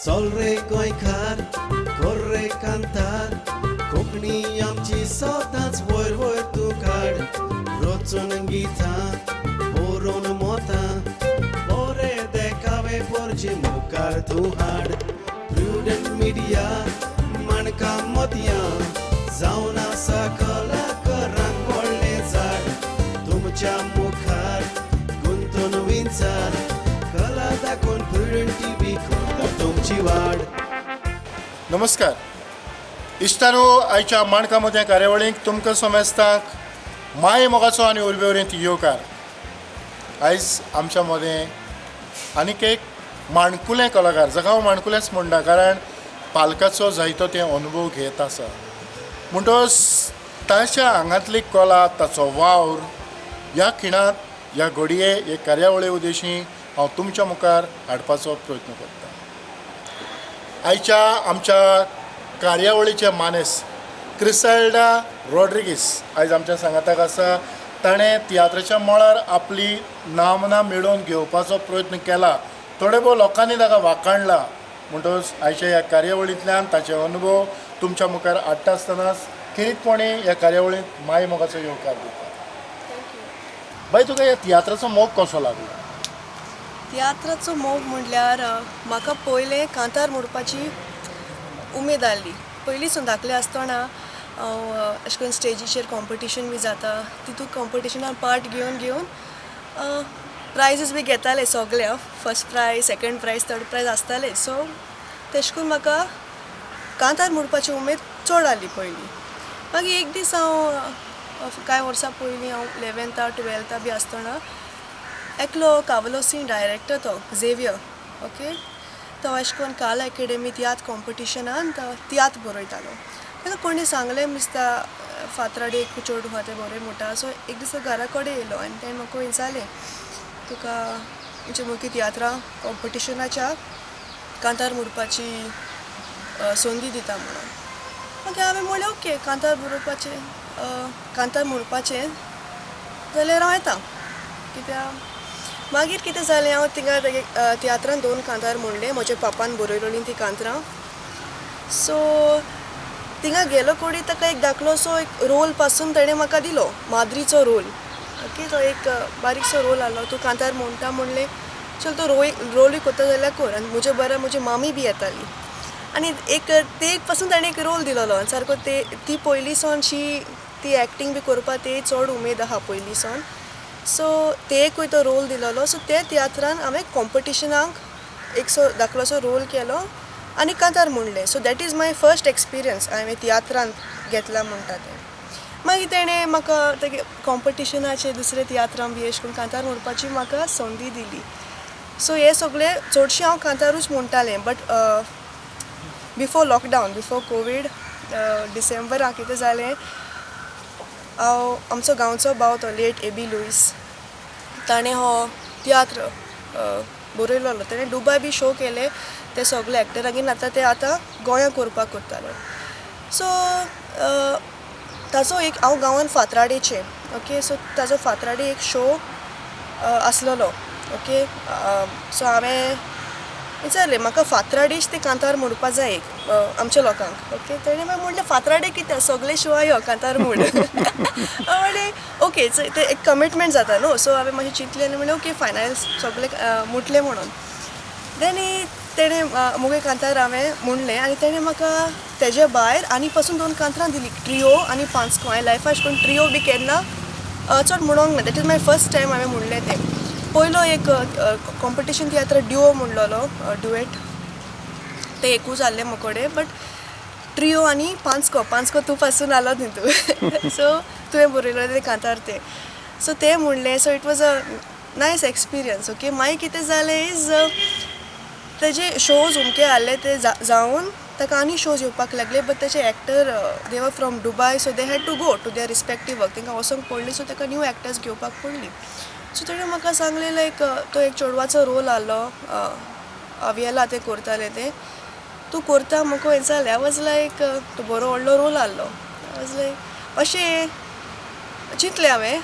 चल रे गोंयकार, कर रे कांतार, कोंकणी आमची सदांच वयर वयर तूं काड. रचून गितां, बरोवन मोतां, बरे देखावे पोरचे मुखार तूं हाड. प्रुडंट मिडिया, माणकां मोतयां, जावन आसा कलाकारांक व्हडलें झाड. तुमच्या मुखार गुंतून विंचार, कला दाखोवन प्रुडंट टीव्ही करता तुमची वाड. नमस्कार इश्टानो, आयच्या माणका मोतयां कार्यावळीक तुमकां समेस्तांक माय मोगाचो आनी उर्बेवरींत येवकार. आयज आमच्या मदें आनीक एक माणकुलें कलाकार, जाका हांव माणकुलेंच म्हणटा कारण पालकाचो जायतो ते अनुभव घेत आसा, म्हणटकच ताच्या आंगांतली कला, ताचो वावर ह्या खिणांत, ह्या घडये हे कार्यावळी उद्देशी हांव तुमच्या मुखार हाडपाचो प्रयत्न करता. आयच्या आमच्या कार्यावळीचे मानेस क्रिसाल्डा रॉड्रिगीस आयज आमच्या सांगाताक आसा. ताणें तियात्राच्या मळार आपली नामना मेळोवन घेवपाचो प्रयत्न केला, थोडे भोव लोकांनी ताका वाखाणला. म्हणटकच आयच्या ह्या कार्यावळींतल्यान ताचे अनुभव तुमच्या मुखार हाडटा आसतनाच खेरीतपणी ह्या कार्यावळींत माय मोगाचो येवकार दिता. बाय, तुका ह्या तियात्राचो मोग कसो लागलो? तियात्राचो मोग म्हणल्यार म्हाका पयलें कांतार म्हणपाची उमेद आहली. पयलीं धाकलें आसतना हांव अशें करून स्टेजीचेर कॉम्पिटिशन बी जाता, तितून कॉम्पिटिशनान पार्ट घेवन घेवन प्रायजीस बी घेतालें सगळे. First prize, second prize, third prize आसताले. सो तेशें करून म्हाका कांतार म्हणपाची उमेद चड आहली पयलीं. मागीर एक दीस हांव कांय वर्सां पयलीं, हांव इलेवन्था टुवेल्था बी आसतना, एकलो कावलोसी डायरेक्टर तो झेवियर, ओके, तो अशें करून काल एकेडमी तियात्र कॉम्पिटिशनान तियात्र बरयतालो. ताका कोणी सांगलें दिसता, फातराडे एक चेडूं आहा, तें बरें म्हणटा. सो एक दीस तो घरा कडेन येयलो आनी तेणें म्हाका विचारलें, तुका म्हणजे मुगे तियात्रां कॉम्पिटिशनाच्या कांतार म्हणपाची संदी दिता म्हणून. मागीर हांवें म्हणलें, ओके, कांतार बरोवपाचें, कांतार म्हणपाचें जाल्यार हांव येता कित्याक. मागीर कितें जालें, हांव थिंगा तेगे तियात्रान दोन कांतार म्हणले, म्हज्या पापान बरयलोलीं ती कांतरां. सो थिंगा गेलो कोडी ताका एक धाकलोसो एक रोल पासून तेणें म्हाका दिलो, माद्रीचो रोल. ओके, तो एक बारीकसो रोल आहलो. तूं कांतार म्हणटा म्हणलें, चल तूं रोलूय करता जाल्यार कर. आनी म्हजे बरा म्हजी मामी बी येताली आनी एक ते एक पासून ताणें एक रोल दिलोलो आनी सारको ते ती पयलीं सावन शी ती एक्टींग बी करपा ते चड उमेद आहा पयलीं सावन. सो ते एकूय तो रोल दिलोलो. सो ते तियात्रान हांवें कॉम्पिटिशनाक एक सो धाकलोसो रोल केलो आनी कांतार म्हणलें. So that is my first experience हांवें तियात्रान घेतला म्हणटा तें. मागीर तेणें म्हाका तेगे कॉम्पिटिशनाचे दुसरे तियात्रान बी अशें करून कांतार म्हणपाची म्हाका संदी दिली. सो हे सगळे चडशें हांव कांतारूच म्हणटालें. But before lockdown, before Covid, डिसेंबराक कितें जालें, हांव आमचो गांवचो भाव तो लेट एबी लुईस, ताणें हो तियात्र बरयलोलो. तेणें दुबाय बी शो केले ते सगळे एक्टरांगेर. आतां ते आतां गोंयांत करपाक करतालो. सो ताचो एक, हांव गांवान फातराडेचें, ओके, सो ताचो फातराडे एक शो आसलेलो. ओके, सो हांवें विचारलें, म्हाका फातराडेच ते कांतार म्हणपा जाय एक आमच्या लोकांक. ओके, तेणें मागीर म्हणलें, फातराडे कितें, सगळे शो यो कांतार म्हूण. हांव म्हणलें, ओके. ते एक कमिटमेंट जाता न्हू. सो हांवें मातशें चिंतलें आनी म्हणलें, ओके फायन, हांवें सगळे म्हटलें म्हणून. देन तेणें मुगे कांतार हांवें म्हणलें आनी तेणें म्हाका तेजे भायर आनी पासून दोन कांतरां दिलीं, ट्रियो आनी पांचको. हांवें लायफार अशें करून ट्रियो बी केन्ना चड म्हणोंक ना. That is my first time हांवें म्हणलें तें. पयलो एक कॉम्पिटिशन तियात्र ड्युओ म्हणलोलो, डुएट, तें एकूच जाल्लें म्हजे कडेन. बट ट्रियो आनी पांचको, पांचको तूं पासून आलो न्ही तूं, सो तुवें बरयलो तें कांतार तें. सो तें म्हणलें. So it was a nice experience. Okay, मागीर कितें जालें is तेजे शोज उमके आहले, ते जावन ताका आनी शोज येवपाक लागले. बट तेजे actor, they were from Dubai, so they had to go to their respective work. तांकां वचोंक पडली. सो ताका न्यू एक्टर्स घेवपाक पडली. सो तेणें म्हाका सांगलें, लायक तो एक चेडवाचो रोल आहलो, अवियला तें करतालें, तें तूं करता म्हाका हें जालें. I was लायक, तो बरो व्हडलो रोल आहलो. I was लायक, अशें चिंतलें हांवें,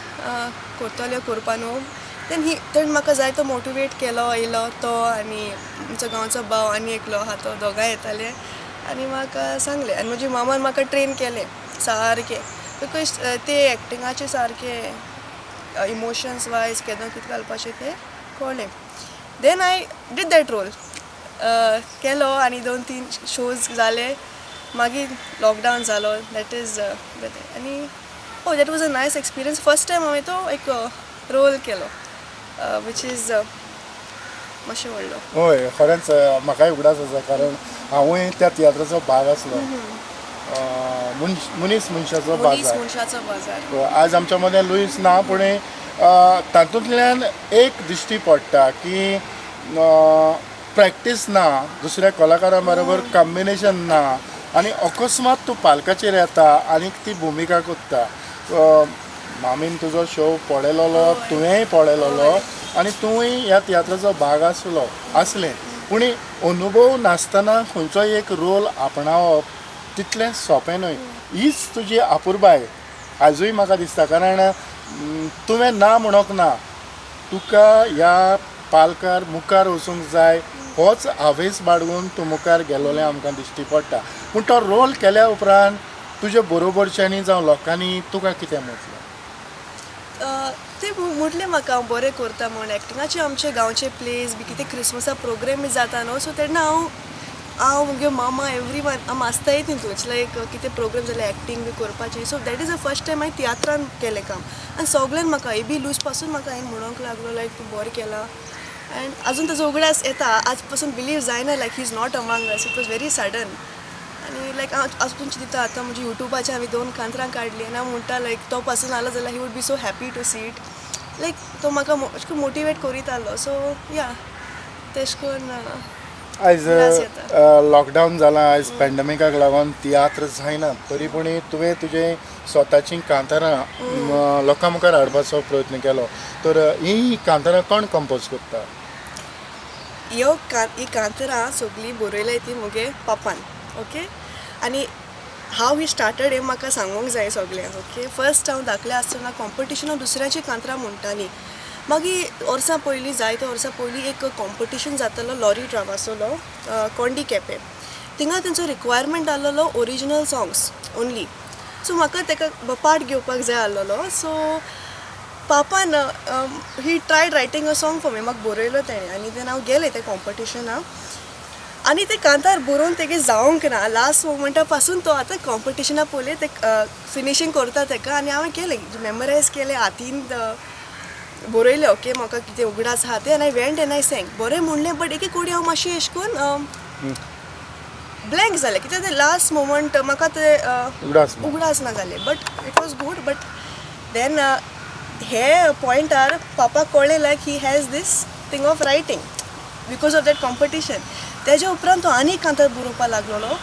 करतलें करपा न्हू. देन ही तेणें म्हाका जायतो मोटिवेट केलो येयलो तो आनी आमचो गांवचो भाव आनी एकलो आहा तो दोगांय येताले आनी म्हाका सांगलें आनी म्हजी मामान म्हाका ट्रेन केलें सारकें because ते एक्टिंगाचे सारके इमोशन्स वायज केदो कितें घालपाचें तें कळ्ळें. Then I did that role केलो आनी 2-3 शोज जाले. मागीर लॉकडावन जालो that is आनी oh that was a nice experience. First time हांवें तो एक रोल केलो which is मातशें व्हडलो. हय खरेंच म्हाकाय उगडास आसा कारण हांवूय त्या तियात्राचो भाग आसलो. मनीस मनशाचो बाजार. मनशाचो बाजार. आज आमच्या मदें लुईस ना पूण तातूंतल्यान एक दिश्टी पडटा की प्रॅक्टीस ना, दुसऱ्या कलाकारां बरोबर कॉम्बिनेशन ना आनी अकस्मात तूं पालकाचेर येता आनी ती भुमिका करता. मामीन तुजो शो पळयलोलो, तुवेंय पळयलोलो आनी तूंय ह्या तियात्राचो भाग आसलो आसलें पूण अनुभव नासतना खंयचोय एक रोल आपणावप तितलें सोंपें न्हय. हीच तुजी अपुरबाय आजूय म्हाका दिसता कारण तुवें ना म्हणूंक ना, तुका ह्या पालकार मुखार वचूंक जाय होच हावेस बाळगून तूं मुखार गेलोलें आमकां दिश्टी पडटा. पूण तो रोल केल्या उपरांत तुजे बरोबरच्यांनी जावं लोकांनी तुका कितें म्हटलें? ते म्हटलें म्हाका हांव बरें करता म्हूण एक्टिंगाचे. आमचे गांवचे प्लेस बी कितें क्रिसमसा प्रोग्राम बी जाता न्हू सो तेन्ना हांव मुगे मामा एवरी वन आम आसताय तितून लायक कितें प्रोग्राम जाल्यार एक्टींग बी करपाचें. So that is the first time हांवें तियात्रान केलें काम आनी सगळ्यान म्हाका एबी लूज पासून म्हाका हांवें म्हणूंक लागलो लायक तूं बरें केलां एंड अजून ताजो उगडास येता आज पासून बिलीव जायना like he is not among us. It was very sudden आनी लायक हांव अजून चिंतता आतां म्हजे युट्यूबाचेर हांवें 2 कांतरां काडलीं आनी हांव म्हणटा लायक तो पासून आलो जाल्यार he would be so happy to see it. Like तो म्हाका अशें करून मोटिवेट करीत आहलो. सो या तेश करून आयज लॉकडावन जालां, आयज पॅन्डेमिकाक लागून तियात्र जायना तरी पूण तुवें तुजें स्वताचीं कांतारां लोकां मुखार हाडपाचो प्रयत्न केलो. तर हीं कांतारां कोण कंपोज करता? ह्यो ही कांतारां सगळीं बरयल्याय ती मुगे पापान. ओके आनी हांव ही स्टार्टेड हें म्हाका सांगूंक जाय सगळ्यांक. ओके फर्स्ट हांव धाकलें आसतना कॉम्पिटिशनाक दुसऱ्याचीं कांतरां म्हणटालीं. मागीर वर्सां पयलीं जायते वर्सां पयलीं एक कॉम्पिटिशन जातालो लॉरी ट्रावासोलो कोंडी केपें. थिंगा तेंचो रिक्वायरमेंट आहलोलो ओरिजिनल सोंग्स ओन्ली. सो म्हाका तेका पार्ट घेवपाक जाय आहलोलो. सो पापान he tried writing a song for me. म्हाका बरयलो तेणें आनी देन हांव गेलें त्या कॉम्पिटिशनाक आनी ते कांतार बरोवन तेगे जावंक ना. लास्ट मोमेंटा पासून तो आतां कॉम्पिटिशना पयलें ते फिनिशींग करता तेका आनी हांवें केलें मेमोरायज केलें हातीन बरयलें. ओके म्हाका कितें उगडास आहा तें आनी I went and I sang बरें म्हणलें बट एक एक वडी हांव मातशें एशें करून ब्लँक जालें कित्याक ते लास्ट मोमेंट म्हाका ते उगडास ना जालें. But it was good. But then हे पॉयंटार पापाक कळ्ळें like he has this thing of writing because of that competition. तेज्या उपरांत तो आनी कांतार बरोवपाक लागलोलो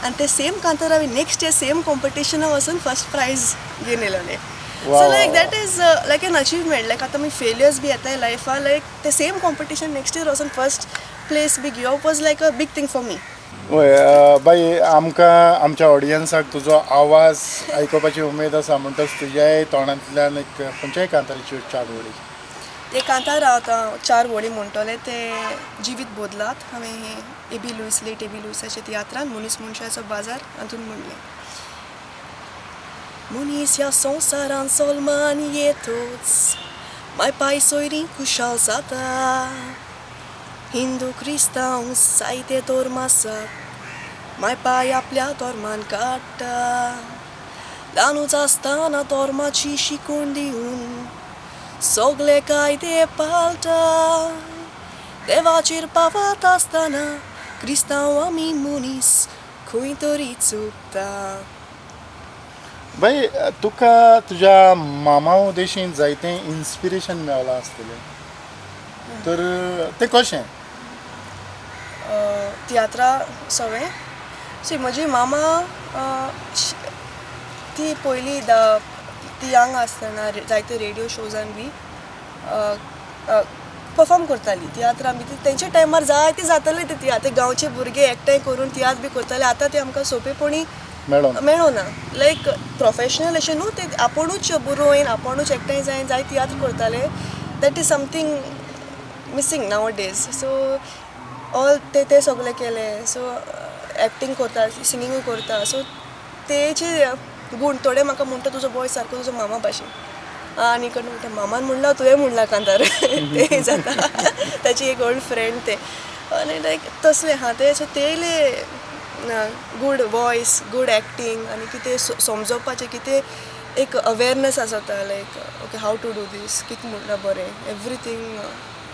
आनी ते सेम कांतार हांवें नेक्स्ट इयर सेम कॉम्पिटिशनाक वचून फर्स्ट प्रायज घेवन येयलोलें. So like that is like an achievement. Like आतां आमी फेलियर्स बी येताय लायफा लायक ते सेम कॉम्पिटिशन नेक्स्ट इयर वचून फर्स्ट प्लेस बी घेवप was like a big thing for me. हय बाई, आमकां आमच्या ऑडियन्साक तुजो आवाज आयकुपाची उमेद आसा म्हणटच तुज्याय तोंडांतल्यान एक खंयच्याय कांताराच्यो 4 वळी. ते कांतार हांव आतां 4 वळी म्हणटलें ते जिवीत बदलात. हांवें हे एबी लुईस लेट एबी लुईसाच्या तियात्रान मनीस मनशाचो बाजार हातून म्हणलें. मनीस ह्या संवसारान सलमान येतोच माय पाय सोयरीं खुशाल जाता. हिंदू क्रिस्तांव जायते धर्म आसात माय पाय आपल्या धर्मान काडटा. ल्हानूच आसतना धर्माची शिकवण दिवन सगळे कायदे पाळटा. देवाचेर पावत आसतना क्रिस्तांव आमी मनीस खंय तरी चुकता. बाई, तुका तुज्या मामा उदेशीन जायतें इन्स्पिरेशन मेळ्ळां आसतलें तर तें कशें? तियात्रा सगळें सी म्हजी मामा ती पयलीं ती यंग आसतना जायते रेडियो शोजान बी परफॉर्म करताली तियात्रां बी. तेंच्या टायमार जायते जाताले ते तियात्र गांवचे भुरगे एकठांय करून तियात्र बी करताले. आतां ते आमकां सोंपेपणी मेळना लायक प्रोफेशनल अशें न्हू ते आपुणूच बरोवन आपुणूच एकठांय जाय जाय तियात्र करताले. That is something missing nowadays. So all ते ते सगळे केले. सो एक्टींग करता, सिंगिंगूय करता. सो तेचे गूण थोडे म्हाका म्हणटा, तुजो वॉयस सारको तुजो मामा भाशेन. आनी कोण म्हणटा, मामान म्हणला तुवें म्हणला कांतार. तें जाता. ताची एक ओल्ड फ्रेंड तें. आनी लायक तसलें आहा तें. सो तेले गूड वॉयस, गूड एक्टींग आनी कितें समजोवपाचें, कितें एक अवेरनस आसता, like okay, how to do this, कितें म्हणल्यार बरें, everything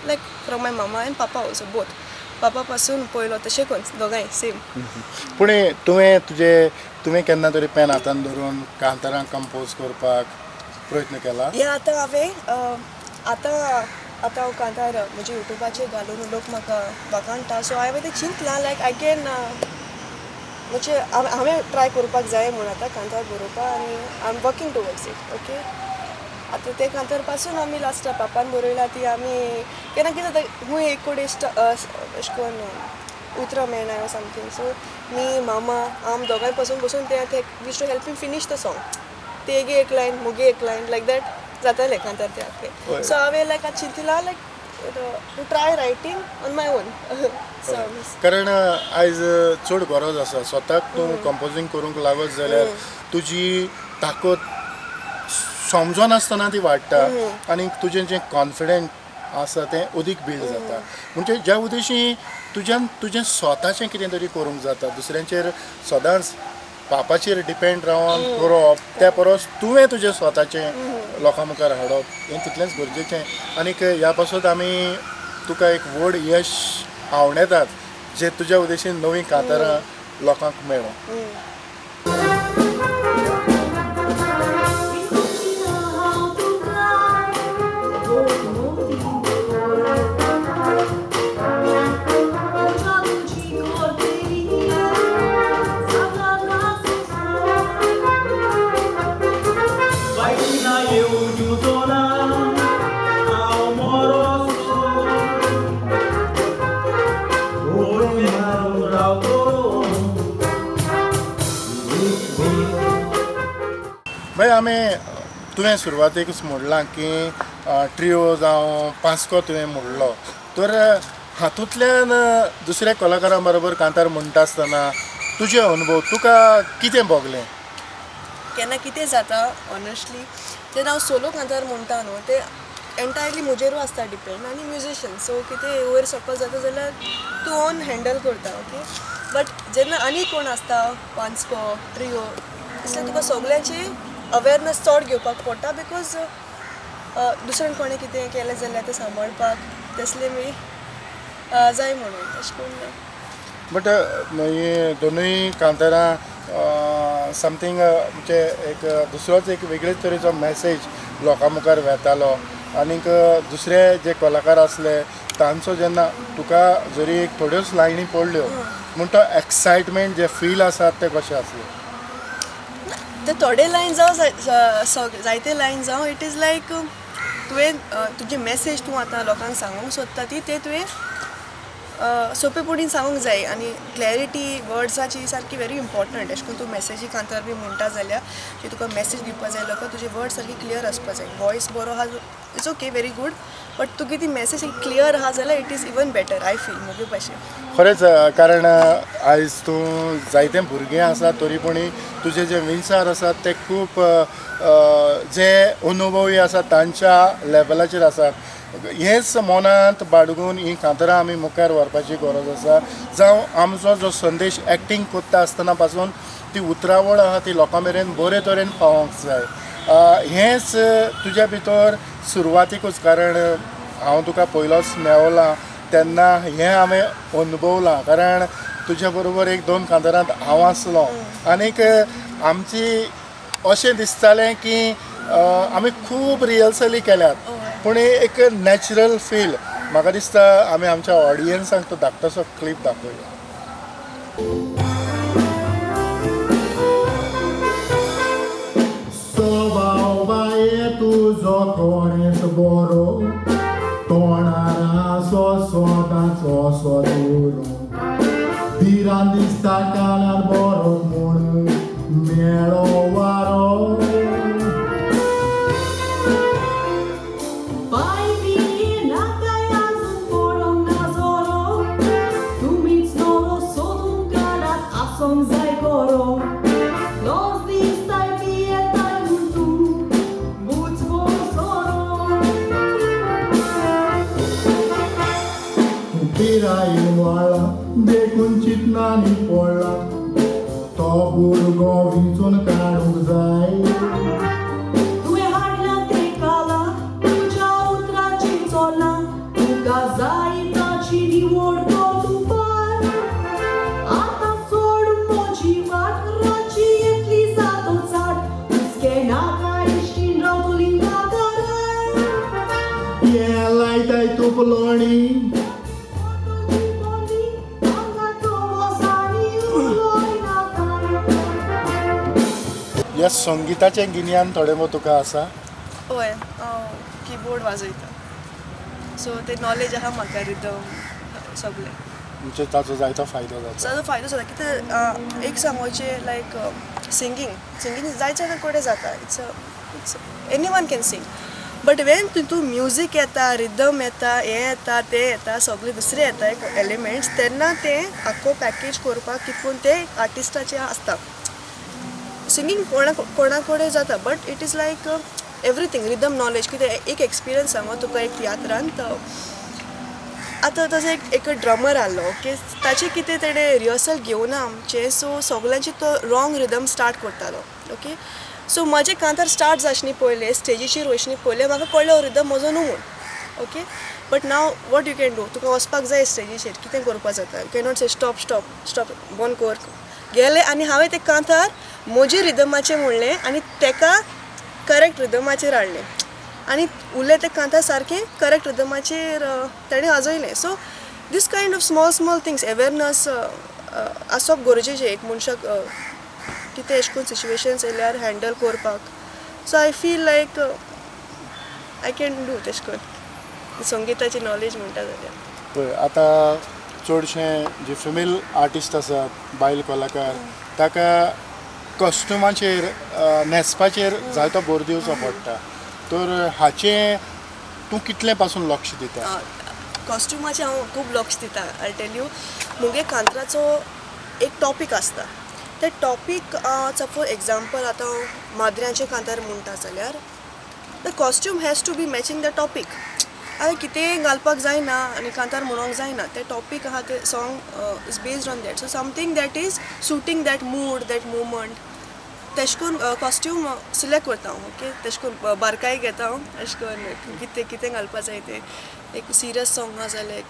like from my mama and papa also, both. पापा पासून पयलो तशें करून दोगांय सेम. पूण तुवें तुजे तुवें केन्ना तरी पेन हातान धरून कांतारां कंपोज करपाक प्रयत्न केला? हें आतां हांवें आतां आतां हांव कांतार म्हजे युट्यूबाचेर घालून लोक म्हाका वाखाणटा. सो हांवें तें चिंतलां, लायक I can, म्हणजे हांवें ट्राय करपाक जाय म्हूण आतां कांतार बरोवपाक आनी I am working towards it, okay. आतां ते कांतार पासून आमी लास्टाक पापान बरयला ती आमी केन्ना कितें जाता, खूंय एक कडेन अशें करून उतरां मेळना ऑर समथींग. सो मी, मामा, आम दोगांय पासून बसून ते we used to help him finish the song. तेगे एक लायन, मुगे एक लायन, लायक that जातालें कांतार ते आख्खें. सो हांवें लायक आतां चिंतलां, like to try writing on my own songs. कारण आयज चड गरज आसा स्वताक तूं कंपोजींग करूंक लागत जाल्यार तुजी ताकद समजनासतना ती वाडटा आनी तुजें जें कॉन्फिडंट आसा तें अदीक बिल्ड जाता. म्हणजे ज्या उद्देशी तुज्यान तुजें स्वताचें कितें तरी करूंक जाता. दुसऱ्यांचेर सदांच पापाचेर डिपेंड रावन करप त्या परस तुवें तुजें स्वताचें लोकां मुखार हाडप हें तितलेंच गरजेचें. आनीक ह्या पासत आमी तुका एक व्हड यश आंवडेतात, जे तुज्या उद्देशीन नवीं कांतारां लोकांक मेळूं. बाय, आमी तुवें सुरवातेकूच म्हणलां की ट्रियो जावं पास्को तुवें म्हणलो, तर हातूंतल्यान दुसऱ्या कलाकारां बरोबर कांतार म्हणटा आसतना तुजे अनुभव तुका कितें भोगलें? केन्ना कितें जाता ऑनेस्टली, जेन्ना हांव सोलो कांतार म्हणटा न्हू, ते एंटायरली म्हजेरूय आसता डिपेंड आनी म्युजिशियन. सो कितें वयर सकयल जाता जाल्यार तूं ओन हँडल करता, ओके. बट जेन्ना आनी कोण आसता, पांचको, ट्रियो, तसलें तुका सगल्यांची अवेरनस चड घेवपाक पडटा, because दुसऱ्यान कोणें कितें केलें जाल्यार तें सांबाळपाक तसलें बी जाय म्हणून तशें करून. बट ही दोनूय कांतारां समथींग म्हणजे एक दुसरोच एक वेगळेच तरेचो मॅसेज लोकां मुखार वेतालो. आनीक दुसरे जे कलाकार आसले तांचो जेन्ना तुका जरी एक थोड्योच लायनी पडल्यो म्हूण तो एक्सायटमेंट जे फील आसात ते कशें आसले? ते थोडे लायन जावं, जायते लायन जावं, it is लायक तुवें तुजी मॅसेज तूं आतां लोकांक सांगूंक सोदता ती ते तुवें सोंपेपणी सांगूंक जाय. आनी क्लॅरिटी वर्ड्साची सारकी व्हेरी इम्पॉर्टंट. अशें करून तूं मॅसेजी कांतार बी म्हणटा जाल्यार जी तुका मॅसेज दिवपा जाय लोकांक, तुजे वर्ड सारकी क्लियर आसपा जाय. वॉयस बरो आहा, it's okay, very good, but तुगे ती मॅसेज क्लियर आहा जाल्यार it is even better, I feel मुगे भाशेन. खरेंच, कारण आयज तूं जायते भुरगे आसा तरी पूण तुजे जे विचार आसात ते खूब जे अनुभवी आसात तांच्या लेवलाचेर आसात. हेच मनांत बाळगून ही कांतारां आमी मुखार व्हरपाची गरज आसा. जावं आमचो जो संदेश एक्टींग करता आसतना पासून ती उतरावळ आहा ती लोकां मेरेन बरे तरेन पावोंक जाय. हेंच तुज्या भितर सुरवातीकूच, कारण हांव तुका पयलोच मेवला तेन्ना हें हांवें अनुभवलां, कारण तुज्या बरोबर एक दोन कांतारांत हांव आसलो आनीक आमची अशें दिसतालें की आमी खूब रिहर्सली केल्यात, पूण एक नॅचरल फील म्हाका दिसता आमी आमच्या ऑडियन्सांक तो धाकटोसो क्लिप दाखोवया. स्वभाव बाये तुजो खरेंच बरो, तोंडार हांसो सदांच असो दुरो, धिरान दिसता कानार बरो म्हूण मेळो वारो. Bye. पिरायेन वाडला देखून चिंतनांनी पडला तो भुरगो विंचून काडूंक जाय. तुवें हाडलां तें काला तुज्या उतराचेर चोल्लां तुका जाय ताची निवड कर तूं पार आतां सोड म्हजी वाट रातची येतली जातो चाट हुस्के नाका इश्टीण रावतली नाकारार हें लायताय तूप लोणी ह्या संगिताचें गिन्यान थोडें भोव तुका आसा? हय, हांव किबोर्ड वाजयता, सो ते नॉलेज आहा म्हाका, रिदम सगळें. म्हणजे ताचो जायतो फायदो जाता. ताजो फायदो जाता कित्याक एक सांगोचें लायक सिंगींग सिंगींग जायते जाणां कडेन जाता, it's anyone can sing, but when तितून म्युजीक येता, रिदम येता, हें येता, तें येता, सगळें दुसरें येता एक एलिमेंट्स, तेन्ना तें आख्खो पॅकेज करपाक कितकून तें आर्टिस्टाचें आसता. सिंगींग कोणा कोणा कडेन जाता, but it is like everything rhythm knowledge. कितें एक एक्सपिरियन्स सांगो तुका, एक तियात्रांत आतां तसो एक एक ड्रमर आहलो, ओके, ताचें कितें तेणें रिहर्सल घेवना आमचें, सो सगल्यांचे तो रॉंग रिदम स्टार्ट करतालो, ओके. सो म्हजें कांतार स्टार्ट जावचे पयलें स्टेजीचेर वचचे पयलें म्हाका कळ्ळें हो रिदम म्हजो न्हू म्हूण, okay. But now what you can do, तुका वचपाक जाय स्टेजीचेर, कितें करपाक जाता, you cannot say stop stop stop बंद कर. गेलें आनी हांवें तें कांतार म्हजे रिदमाचें म्हणलें आनी तेका करेक्ट रिदमाचेर हाडलें आनी उरलें तें कांतार सारकें करेक्ट रिदमाचेर तेणें वाजयलें. So this kind of small small things awareness आसप गरजेचें एक मनशाक कितें अशें करून सिच्युएशन्स येयल्यार हँडल करपाक. So I feel like I can do तेशें करून संगिताची नॉलेज म्हणटा जाल्यार. पळय आतां चडशे जे फिमेल आर्टिस्ट आसात, बायल कलाकार, ताका कॉस्ट्युमाचेर न्हेसपाचेर जायतो भर दिवचो पडटा, तर हाचें तूं कितलें पासून लक्ष दिता? कॉस्ट्युमाचें हांव खूब लक्ष दिता. I tell you, मुगे कांतराचो एक टॉपीक आसता, ते टॉपीक सपोज एग्जाम्पल आतां हांव माद्र्यांचें कांतार म्हणटा जाल्यार the costume has to be matching the topic. हांवें कितेंय घालपाक जायना आनी कांतार म्हणोंक जायना, तें टॉपीक आहा तें song is based on that, so something that is suiting that mood, that moment, तेश करून कॉस्ट्यूम सिलेक्ट करता हांव, ओके. तेश करून बारकाय घेता हांव, अशें करून कितें कितें घालपा जाय तें. एक सिरियस सॉंग आहा जाल्यार एक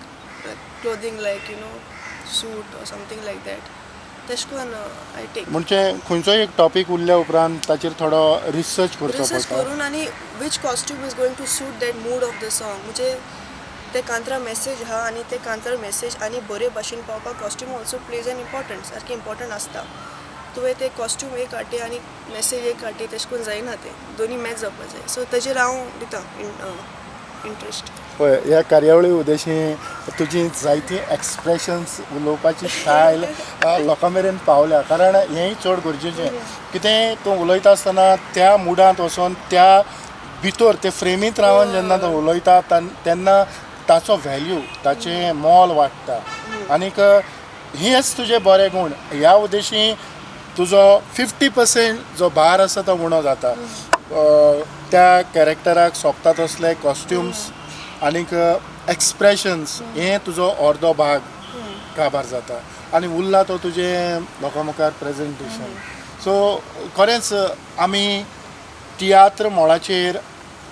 clothing like you know suit or something like that, तेश करून I take. म्हणजे खंयचोय एक टॉपीक उरल्या उपरांत ताचेर थोडो रिसर्च करचो रिसर्च पडटा करून आनी which costume is going to suit that mood of the song, म्हणजे ते कांतरा मेसेज आहा आनी ते कांतरा मेसेज आनी बरे भाशेन पावपाक costume also plays an important, सारकें इम्पोर्टंट आसता. तुवें ते कॉस्ट्यूम एक हाडटी आनी मेसेज एक हाडटी, तेशें करून जायना, तें दोनी मॅच जावपा जाय. सो ताजेर हांव दिता इंट्रस्ट. पळय ह्या कार्यावळी उद्देशी तुजी जायती एक्सप्रेशन्स, उलोवपाची स्टायल लोकां मेरेन पावल्या, कारण हेंय चड गरजेचें. कितेंय तूं उलयता आसतना त्या मुडांत वचोन त्या भितर ते फ्रेमींत रावन जेन्ना तूं उलयता तेन्ना ताचो व्हॅल्यू, ताचें मोल वाडटा. आनीक हेच तुजे बरे गूण. ह्या उद्देशी तुजो 50% जो भार आसा तो उणो जाता. त्या कॅरेक्टराक सोबता तसले कॉस्ट्युम्स आनीक एक्सप्रेशन्स हें तुजो अर्दो भाग काबार जाता आनी उरला तो तुजें लोकां मुखार प्रेजेंटेशन. सो खरेंच आमी तियात्र मळाचेर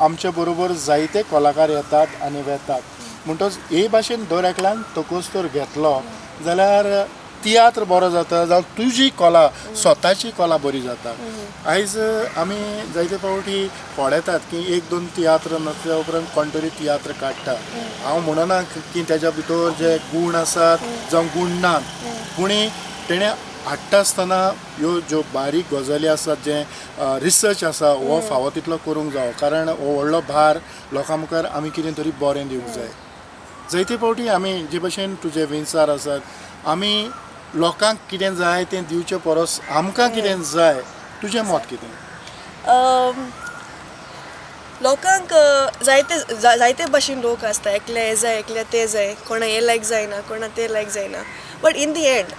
आमचे बरोबर जायते कलाकार येतात आनी वेतात, म्हणटच हे भाशेन दर एकल्यान तकस्तर घेतलो जाल्यार तियात्र बरो जाता, जावं तुजी कला, स्वताची कला बरी जाता. आयज आमी जायते फावटी पळयतात की एक दोन तियात्र नाचल्या उपरांत कोण तरी तियात्र काडटा. हांव म्हणना की तेज्या भितर जे गूण आसात जावं गूण नात, पूण तेणें हाडटा आसतना ह्यो ज्यो बारीक गजाली आसात, जें रिसर्च आसा हो फावो तितलो करूंक जावो, कारण हो व्हडलो भार लोकां मुखार आमी कितें तरी बरें दिवंक जाय. जायते फावटी आमी जे भशेन तुजे विंसार आसात, आमी लोकांक कितें जाय तें दिवचे परस आमकां कितें जाय, तुजें मत कितें? लोकांक जायते जायते भाशेन लोक आसता, एकले हें जाय, एकले तें जाय, कोणा हें लायक जायना, कोणा तें लायक जायना, बट इन the and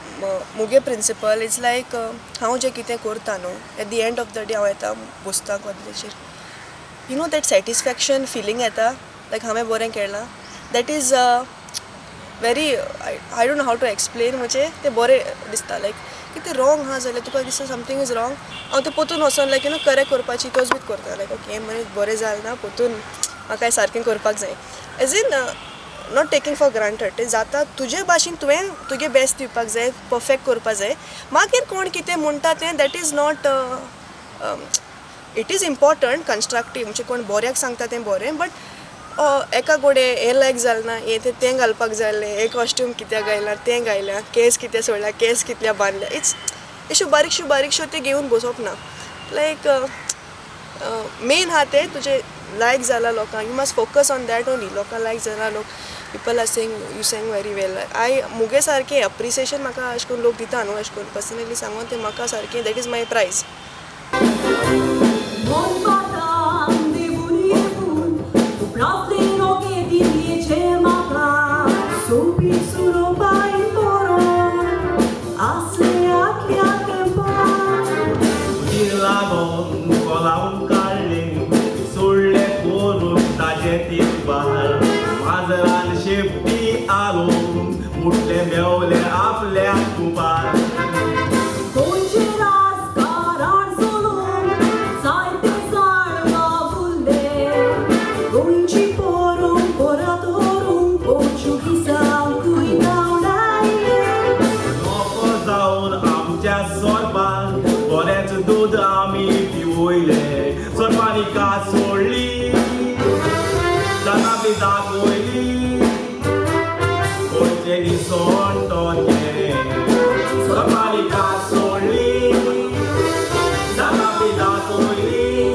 मुगे प्रिंसिपल is लायक हांव जें कितें करता न्हू, at the end of the day हांव येता बसता कॉलेजीचेर, you know that satisfaction feeling येता, लायक हांवें बरें केलां, that is Very I don't know how to explain म्हणजे तें बरें दिसता लायक कितें रॉंग आहा जाल्यार तुका दिसता समथींग is wrong हांव तें पोतून वचोन लायक you know correct करपाची तजवीज करता लायक ओके हें मनीस बरें जालें ना पोतून म्हाका हें सारकें करपाक जाय as in not taking for granted तें जाता तुजे भाशेन तुवें तुगे बेस्ट दिवपाक जाय परफेक्ट करपा जाय मागीर कोण कितें म्हणटा तें that is not it is important constructive म्हणजे कोण बऱ्याक सांगता तें बरें बट एका गोडे हें लायक जालें ना हें तें तें घालपाक जाय आसलें हें कॉस्ट्यूम कित्याक घायलां तें घायलां केंस कित्याक सोडल्या केंस कितल्या बांदल्या it's अश्यो बारीकश्यो बारीकश्यो तें घेवन बसप ना लायक मेन आहा तें तुजें लायक जाला लोकांक you must focus on that only लोकांक लायक जाला लोक people are saying you sang very well I मुगे सारकें एप्रिसिएशन म्हाका अशें करून लोक दिता न्हू अशें करून पर्सनली सांगून तें म्हाका सारकें that is my prize मोनपाटान देवून येवून उपरांतले रोगे दिवयेचे म्हाका सोबीत सुरोपाय बरोवन आसले आदल्या तेंपार उजीर लागोन कोलावन काडले सोडले करून ताजे तिरपार माजरान शेपटी आलोवन मुटले मेवले आपल्या कुपार गोंयचें राजकारण चलोवन जायते जाण वावुरले गोंयची परंपरा धरून पोर्चुगीजांकूय धांवडायले नको जावन आमच्या सोरपान बरेंच दूद आमी पिवयले सोरपांनी कास सोडली जाता दाखयली गोंयचें निसण तोचें सोरपांनी कास सोडली जाता दाखयली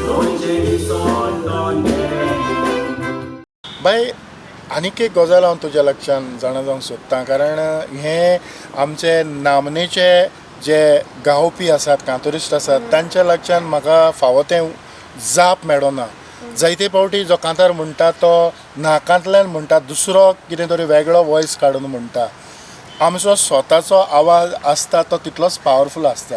गोंयचें निसण तोचें. बाय आनीक एक गजाल हांव तुज्या लक्षान जाणा जावंक सोदतां कारण हें आमचे नामनेचे जे गावपी आसात कांतुरिस्ट आसात तांच्या लक्षान म्हाका फावो तें जाप मेळना. जायते फावटी जो कांतार म्हणटा तो नाकांतल्यान म्हणटा दुसरो कितें तरी वेगळो वॉयस काडून म्हणटा. आमचो स्वताचो आवाज आसता तो तितलोच पावरफूल आसता.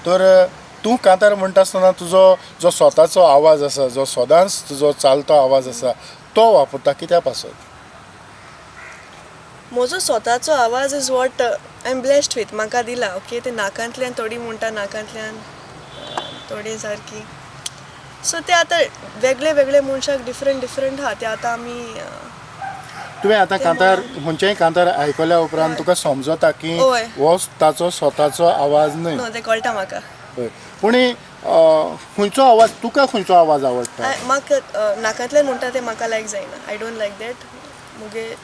तर तूं कांतार म्हणटा आसतना तुजो जो स्वताचो आवाज आसा जो सदांच तुजो चालतो आवाज आसा तो वापरता कित्या पासत? म्हजो स्वताचो आवाज is what I am blessed with म्हाका दिला ओके ते नाकांतल्यान थोडी म्हणटा नाकांतल्यान थोडी सारकी सो ते आतां वेगळे वेगळे मनशाक डिफरंट डिफरंट आहा ते आतां आमी तुवें आतां कांतार खंयचेंय कांतार आयकल्या उपरांत तुका समजता की हय. हो ताचो स्वताचो आवाज न्हय. न्हू तें कळटा म्हाका. हय पूण खंयचो आवाज तुका खंयचो आवाज आवडटा? म्हाका नाकांतल्यान म्हणटा तें म्हाका लायक जायना I don't like that मुगे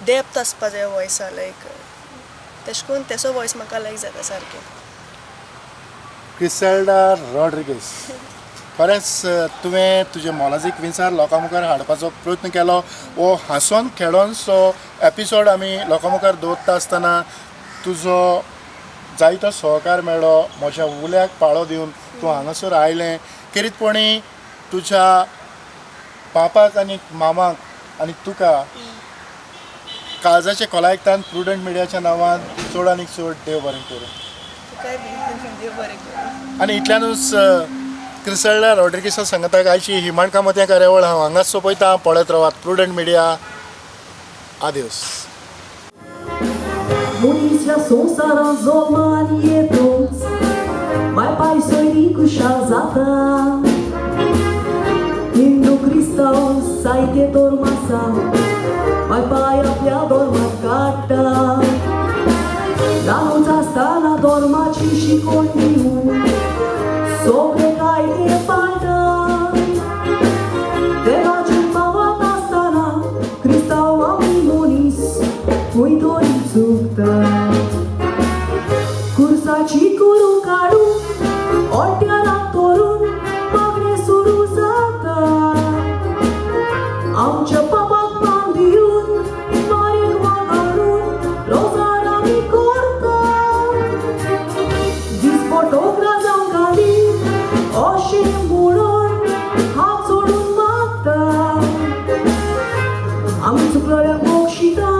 डेप्थ आसपा जाय वॉयसा लायक तेश करून तेसो वॉयस म्हाका लायक जाता सारकें. क्रिसेल्डा रॉड्रिगीस खरेंच तुवें तुजें मोलादीक विचार लोकां मुखार हाडपाचो प्रयत्न केलो. हो हांसोन खेळोन सो एपिसोड आमी लोकां मुखार दवरता आसतना तुजो जायतो सहकार मेळ्ळो. म्हज्या उल्याक पाळो दिवन तूं हांगासर आयलें खेरीतपणी तुज्या पापाक आनी मामाक आनी तुका काळजाचे खोलायकतान प्रुडंट मिडियाच्या नांवान चड आनी चड देव बरें करूं. तुकाय बी देव बरें करूं. आनी इतल्यानूच क्रिसेल्डा रॉड्रिगीसा सांगता आयची ही माणकां कार्यावळ हांव हांगाच सोंपयतां. पळयत रावात प्रुडंट मिडिया. आदेस. मनीस ह्या संवसारांत जल्मान येतच माय पाय सोयरी खुशाल जाता हिंदू क्रिस्तांव जायते धर्म आसा माय पाय आपल्या धर्माक काडटा ल्हानूच आसतना धर्माची शिकवण दिवन सगळे कायदे पाळटा देवाचे पावत आसतना क्रिस्तांव आमी मनीस खंय तरी चुकता कुर्साची कुरू काडून ओट्याराक धरून मागणें सुरू जाता आमच्या पापाक मान दिवन बारीक वागाडून रोजार आमी करता दिसपटो जावंक घाली अशें म्हणून हात जोडून मागता आमी चुकलेल्यांक बक्षिता.